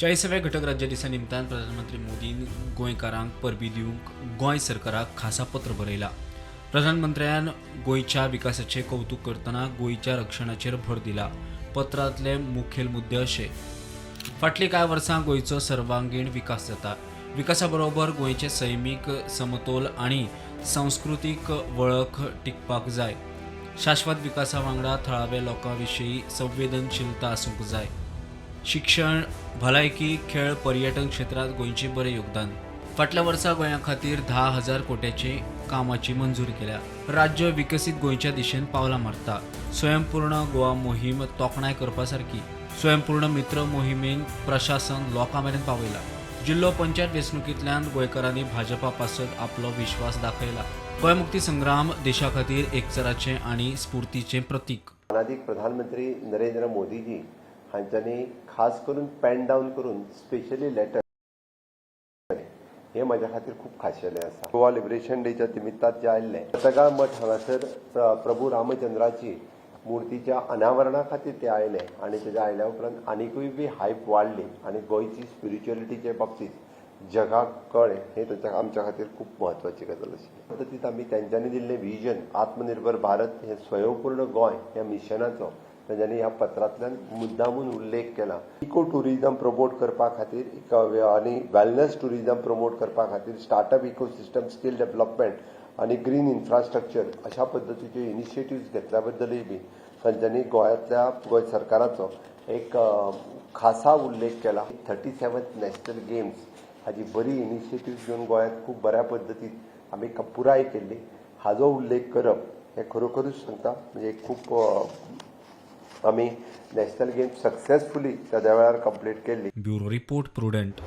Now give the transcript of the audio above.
40व्या घटक राज्य दिसा निमतान प्रधानमंत्री मोदीन गोंयकारांक परबीं दिवंक गोंय सरकाराक खासा पत्र बरयला. प्रधानमंत्र्यान गोंयच्या विकासाचें कौतुक करतना गोंयच्या रक्षणाचेर भर दिला. पत्रांतले मुखेल मुद्दे अशे: फाटलीं कांय वर्सां गोंयचो सर्वांगीण विकास जाता. विकासा बरोबर गोंयचे सैमीक समतोल आनी संस्कृतीक वळख टिकपाक जाय. शाश्वत विकासा वांगडा थळाव्या लोकां विशीं संवेदनशीलता आसूंक जाय. शिक्षण, भलायकी, खेळ, पर्यटन क्षेत्रांत गोंयचें बरें योगदान. फाटल्या वर्सा गोंया खातीर 10,000 कोट्याची कामाची मंजुरी केल्या. राज्य विकसीत गोंयच्या दिशेन पावलां मारता. स्वयंपूर्ण गोवा मोहीम तोखणाय करपा सारकी. स्वयंपूर्ण मित्र मोहिमेन प्रशासन लोकां मेरेन पावयला. जिल्लो पंचायत वेंचणुकींतल्यान गोंयकारांनी भाजपा पासत आपलो विश्वास दाखयला. गोंय मुक्ती संग्राम देशा खातीर एकचाराचें आनी स्फूर्तीचें प्रतीक. मानादीक प्रधानमंत्री नरेंद्र मोदीजी हांच्यांनी खास करून पेन डावन करून स्पेशली लेटर हे म्हाज्या खातीर खूब खाशेलें आसा. गोवा लिबरेशन डेच्या निमित्तान जे आयिल्ले सकाळ मठ हांगासर प्रभू रामचंद्राची मुर्तीच्या अनावरणा खातीर ते आयले आनी तेज्या आयल्या उपरांत आनिकूय बी हायप वाडली आनी गोंयची स्पिरिच्युअलिटीचे बाबतींत जगाक कळ्ळें. हें तांच्या आमच्या खातीर खूब म्हत्वाची गजाल आशिल्ली. पद्दतीत आमी तेंच्यांनी दिल्लें विजन, आत्मनिर्भर भारत हें स्वयंपूर्ण गोंय ह्या मिशनाचो तांच्यांनी ह्या पत्रांतल्यान मुद्दामून उल्लेख केला. इको टुरिझम प्रमोट करपा खातीर आनी वेलनस टुरिझम प्रमोट करपा खातीर स्टार्टअप इकोसिस्टम, स्कील डेव्हलपमेंट आनी ग्रीन इन्फ्रास्ट्रक्चर अशा पद्दतीच्यो इनिशिएटिव्स घेतल्या बद्दलूय बी तांच्यांनी गोंयांतल्या गोंय सरकाराचो एक खासा उल्लेख केला. 37th national games हाजी बरी इनिशिएटीव घेवन गोंयांत खूब बऱ्या पद्दतीन आमी पुराय केल्ली, हाजो उल्लेख करप हें खरोखरूच सांगता, म्हणजे खूब आमी नॅशनल गेम्स सक्सेसफुली त्या वेळार कंप्लीट केल्ली. Bureau report, prudent.